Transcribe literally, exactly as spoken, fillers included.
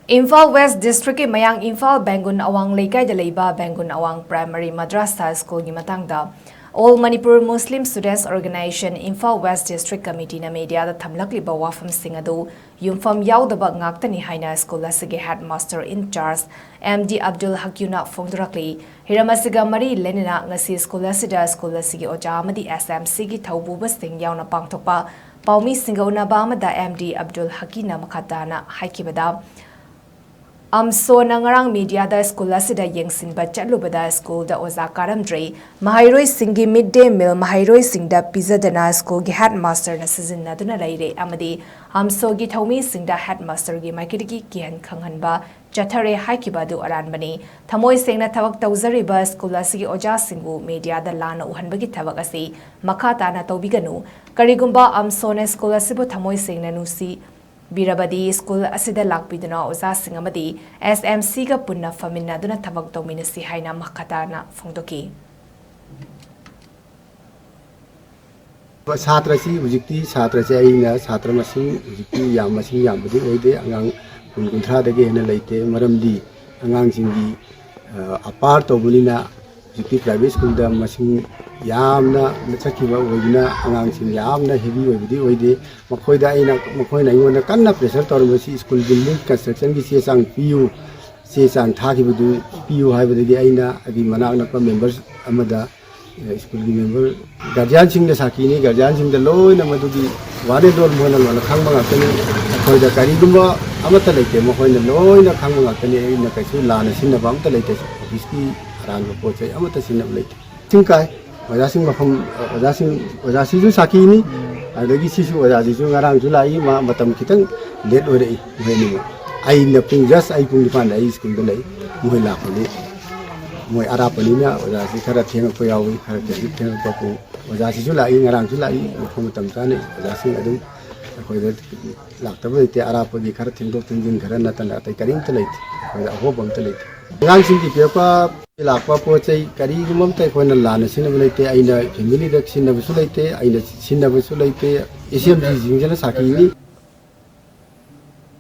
Imphal west ꯗꯤꯁꯇ꯭ꯔꯤꯛꯀꯤ ꯃꯌꯥꯡ ꯏꯝꯐꯥꯜ ꯕꯦꯡꯒꯨꯟ ꯑꯋꯥꯡ ꯂꯩꯀꯥꯏꯗ ꯂꯩꯕ ꯕꯦꯡꯒꯨꯟ ꯑꯋꯥꯡ ꯄ꯭ꯔꯥꯏꯃꯥꯔꯤ ꯃꯗ꯭ꯔꯥꯁꯥ ꯁ꯭ꯀꯨꯜꯒꯤ ꯃꯇꯥꯡꯗ All Manipur Muslim Students Organisation Imphal West district ꯀꯃꯤꯇꯤꯅ ꯃꯤꯗꯤꯌꯥꯗ ꯊꯝꯂꯛꯂꯤꯕ ꯋꯥꯐꯝꯁꯤꯡ ꯑꯗꯨ ꯌꯨꯝꯐꯝ ꯌꯥꯎꯗꯕ ꯉꯥꯛꯇꯅꯤ ꯍꯥꯏꯅ ꯁ꯭ꯀꯨꯜ ꯑꯁꯤꯒꯤ headmaster in charge M D Abdul ꯍꯀꯤꯌꯨꯅ ꯐꯣꯡꯗꯣꯔꯛꯂꯤ꯫ ꯍꯤꯔꯝ ꯑꯁꯤꯒ ꯃꯔꯤ ꯂꯩꯅꯅ ꯉꯁꯤ ꯁ꯭ꯀꯨꯜ ꯑꯁꯤꯗ ꯁ꯭ꯀꯨꯜ ꯑꯁꯤꯒꯤ ꯑꯣꯖꯥ ꯑꯃꯗꯤ ꯑꯦꯁ ꯑꯦꯝ ꯁꯤꯒꯤ ꯊꯧꯄꯨꯕꯁꯤꯡ ꯌꯥꯎꯅ ꯄꯥꯡꯊꯣꯛꯄ ꯄꯥꯎꯃꯤꯁꯤꯡꯒ ꯎꯅꯕ ꯑꯃꯗ ꯑꯦꯝ ꯗꯤ ꯑꯕꯗꯨꯜ ꯍꯀꯤꯅ ꯃꯈꯥ ꯇꯥꯅ ꯍꯥꯏꯈꯤꯕꯗ, ꯑꯝꯁꯣꯅ ꯉꯔꯥꯡ ꯃꯤꯗꯤꯌꯥꯗ ꯁ꯭ꯀꯨꯜ ꯑꯁꯤꯗ ꯌꯦꯡꯁꯤꯟꯕ ꯆꯠꯂꯨꯕꯗ ꯁ꯭ꯀꯨꯜꯗ ꯑꯣꯖꯥ ꯀꯥꯔꯝꯗ꯭ꯔꯦ, ꯃꯍꯩꯔꯣꯏꯁꯤꯡꯒꯤ ꯃꯤꯗ ꯗꯦ ꯃꯤꯜ ꯃꯍꯩꯔꯣꯏꯁꯤꯡꯗ ꯄꯤꯖꯗꯅ ꯁ꯭ꯀꯨꯜꯒꯤ ꯍꯦꯗꯃꯥꯁꯇꯔꯅ ꯁꯤꯖꯤꯟꯅꯗꯨꯅ ꯂꯩꯔꯦ ꯑꯃꯗꯤ ꯑꯝꯁꯣꯒꯤ ꯊꯧꯃꯤꯁꯤꯡꯗ ꯍꯦꯗꯃꯥꯁꯇꯔꯒꯤ ꯃꯥꯏꯀꯩꯗꯒꯤ ꯀꯤꯍꯟ ꯈꯪꯍꯟꯕ ꯆꯠꯊꯔꯦ ꯍꯥꯏꯈꯤꯕ ꯑꯗꯨ ꯑꯔꯥꯟꯕꯅꯤ꯫ ꯊꯃꯣꯏ ꯁꯦꯡꯅ ꯊꯕꯛ ꯇꯧꯖꯔꯤꯕ ꯁ꯭ꯀꯨꯜ ꯑꯁꯤꯒꯤ ꯑꯣꯖꯥꯁꯤꯡꯕꯨ ꯃꯤꯗꯤꯌꯥꯗ ꯂꯥꯟꯅ ꯎꯍꯟꯕꯒꯤ ꯊꯕꯛ ꯑꯁꯤ ꯃꯈꯥ ꯇꯥꯅ ꯇꯧꯕꯤꯒꯅꯨ꯫ ꯀꯔꯤꯒꯨꯝꯕ ꯑꯝꯁꯣꯅ ꯁ꯭ꯀꯨꯜ ꯑꯁꯤꯕꯨ ꯊꯃꯣꯏ ꯁꯦꯡꯅ ꯅꯨꯡꯁꯤꯕꯤꯔꯕꯗꯤ ꯁ꯭ꯀꯨꯜ ꯑꯁꯤꯗ ꯂꯥꯛꯄꯤꯗꯨꯅ ꯑꯣꯖꯥꯁꯤꯡ ꯑꯃꯗꯤ ꯑꯦꯁ ꯑꯦꯝ ꯁꯤꯒ ꯄꯨꯟꯅ ꯐꯝꯃꯤꯟꯅꯗꯨꯅ ꯊꯕꯛ ꯇꯧꯃꯤꯟꯅꯁꯤ ꯍꯥꯏꯅ ꯃꯈꯥ ꯇꯥꯅ ꯐꯣꯡꯗꯣꯛꯈꯤ꯫ ꯁꯥꯇ꯭ꯔꯁꯤ ꯍꯧꯖꯤꯛꯇꯤ ꯁꯥꯇ꯭ꯔꯁꯦ ꯑꯩꯅ ꯁꯥꯇ꯭ꯔ ꯃꯁꯤꯡ ꯍꯧꯖꯤꯛꯇꯤ ꯌꯥꯝ ꯃꯁꯤꯡ ꯌꯥꯝꯕꯗꯤ ꯑꯣꯏꯗꯦ, ꯑꯉꯥꯡ ꯀꯨꯟ ꯀꯨꯟꯊ꯭ꯔꯥꯗꯒꯤ ꯍꯦꯟꯅ ꯂꯩꯇꯦ꯫ ꯃꯔꯝꯗꯤ ꯑꯉꯥꯡꯁꯤꯡꯒꯤ ꯑꯄꯥꯔ ꯇꯧꯕꯅꯤꯅ ꯍꯧꯖꯤꯛꯇꯤ ꯄ꯭ꯔꯥꯏꯚꯦꯠ ꯁ꯭ꯀꯨꯜꯗ ꯃꯁꯤꯡ ꯌꯥꯝꯅ ꯆꯠꯈꯤꯕ ꯑꯣꯏꯕꯅ ꯑꯉꯥꯡꯁꯤꯡ ꯌꯥꯝꯅ ꯍꯦꯚꯤ ꯑꯣꯏꯕꯗꯤ ꯑꯣꯏꯗꯦ꯫ ꯃꯈꯣꯏꯗ ꯑꯩꯅ ꯃꯈꯣꯏꯅ ꯑꯩꯉꯣꯟꯗ ꯀꯟꯅ ꯄ꯭ꯔꯦꯁꯔ ꯇꯧꯔꯝꯕꯁꯤ ꯁ꯭ꯀꯨꯜ ꯕꯤꯜꯗꯤꯡ ꯀꯟꯁꯇ꯭ꯔꯛꯁꯟꯒꯤ ꯆꯦ ꯆꯥꯡ ꯄꯤꯌꯨ, ꯆꯦ ꯆꯥꯡ ꯊꯥꯈꯤꯕꯗꯨ ꯄꯤꯌꯨ ꯍꯥꯏꯕꯗꯒꯤ ꯑꯩꯅ ꯑꯩꯒꯤ ꯃꯅꯥꯛ ꯅꯛꯄ ꯃꯦꯝꯕꯔ ꯑꯃꯗ ꯁ꯭ꯀꯨꯜꯒꯤ ꯃꯦꯝꯕꯔ ꯒꯥꯔꯖꯤꯌꯥꯟꯁꯤꯡꯅ ꯁꯥꯈꯤꯅꯤ꯫ ꯒꯥꯔꯖꯤꯌꯥꯟꯁꯤꯡꯗ ꯂꯣꯏꯅ ꯃꯗꯨꯒꯤ ꯋꯥꯔꯦꯗꯣꯜ ꯃꯣꯏꯅ ꯂꯣꯏꯅ ꯈꯪꯕ ꯉꯥꯛꯇꯅꯤ꯫ ꯑꯩꯈꯣꯏꯗ ꯀꯔꯤꯒꯨꯝꯕ ꯑꯃꯠꯇ ꯂꯩꯇꯦ, ꯃꯈꯣꯏꯅ ꯂꯣꯏꯅ ꯈꯪꯕ ꯉꯥꯛꯇꯅꯤ꯫ ꯑꯩꯅ ꯀꯩꯁꯨ ꯂꯥꯟꯅ ꯁꯤꯟꯅꯕ ꯑꯃꯠꯇ ꯂꯩꯇꯦ, ꯑꯣꯐꯤꯁꯀꯤ ꯑꯔꯥꯟꯕ ꯄꯣꯠ ꯆꯩ ꯑꯃꯠꯇ ꯁꯤꯟꯅꯕ ꯂꯩꯇꯦ꯫ ꯆꯤꯡ ꯀꯥꯏ ꯑꯣꯖꯥꯁꯤꯡ ꯃꯐꯝ ꯑꯣꯖꯥꯁꯤꯡ ꯑꯣꯖꯥꯁꯤꯁꯨ ꯁꯥꯈꯤꯅꯤ꯫ ꯑꯗꯒꯤ ꯁꯤꯁꯨ ꯑꯣꯖꯥꯁꯤꯁꯨ ꯉꯔꯥꯡꯁꯨ ꯂꯥꯛꯏ, ꯃꯥ ꯃꯇꯝ ꯈꯤꯇꯪ ꯂꯦꯠ ꯑꯣꯏꯔꯛꯏ꯫ ꯃꯣꯏ ꯑꯅꯤꯃꯛ ꯑꯩꯅ ꯄꯨꯡ ꯖꯁ ꯑꯩ ꯄꯨꯡ ꯅꯤꯄꯥꯟꯗ ꯑꯩ ꯁ꯭ꯀꯨꯜꯗ ꯂꯩ꯫ ꯃꯣꯏ ꯂꯥꯛꯄꯗꯤ ꯃꯣꯏ ꯑꯔꯥꯞꯄꯅꯤꯅ ꯑꯣꯖꯥꯁꯤ ꯈꯔ ꯊꯦꯡꯉꯛꯄ ꯌꯥꯎꯏ, ꯈꯔ ꯊꯦꯡꯉꯛ ꯊꯦꯡꯉꯛꯄ ꯄꯨꯡ ꯑꯣꯖꯥꯁꯤꯁꯨ ꯂꯥꯛꯏ, ꯉꯔꯥꯡꯁꯨ ꯂꯥꯛꯏ, ꯃꯐꯝ ꯃꯇꯝ ꯆꯥꯅ ꯑꯣꯖꯥꯁꯤꯡ ꯑꯗꯨꯝ ꯑꯩꯈꯣꯏꯗ ꯂꯥꯛꯇꯕ ꯂꯩꯇꯦ꯫ ꯑꯔꯥꯞꯄꯒꯤ ꯈꯔ ꯊꯦꯡꯗꯣꯛ ꯊꯦꯡꯖꯤꯟ ꯈꯔ ꯅꯠꯇꯅ ꯑꯇꯩ ꯀꯔꯤꯝꯇ ꯂꯩꯇꯦ꯫ ꯑꯩꯈꯣꯏꯗ ꯑꯍꯣꯕ ꯑꯝꯇ ꯂꯩꯇꯦ꯫ ꯑꯉꯥꯡꯁꯤꯡꯒꯤ ꯄꯤꯔꯛꯄ ꯂꯥꯛꯄ ꯄꯣꯠ ꯆꯩ ꯀꯔꯤꯒꯨꯝꯕ ꯑꯝꯇ ꯑꯩꯈꯣꯏꯅ ꯂꯥꯟꯅ ꯁꯤꯖꯤꯟꯅꯕ ꯂꯩꯇꯦ꯫ ꯑꯩꯅ ꯐꯦꯃꯤꯂꯤꯗ ꯁꯤꯖꯤꯟꯅꯕꯁꯨ ꯂꯩꯇꯦ, ꯑꯩꯅ ꯁꯤꯖꯤꯟꯅꯕꯁꯨ ꯂꯩꯇꯦ꯫ ꯑꯦꯁ ꯑꯦꯝ ꯖꯤꯁꯤꯡꯁꯤꯅ ꯁꯥꯈꯤꯅꯤ꯫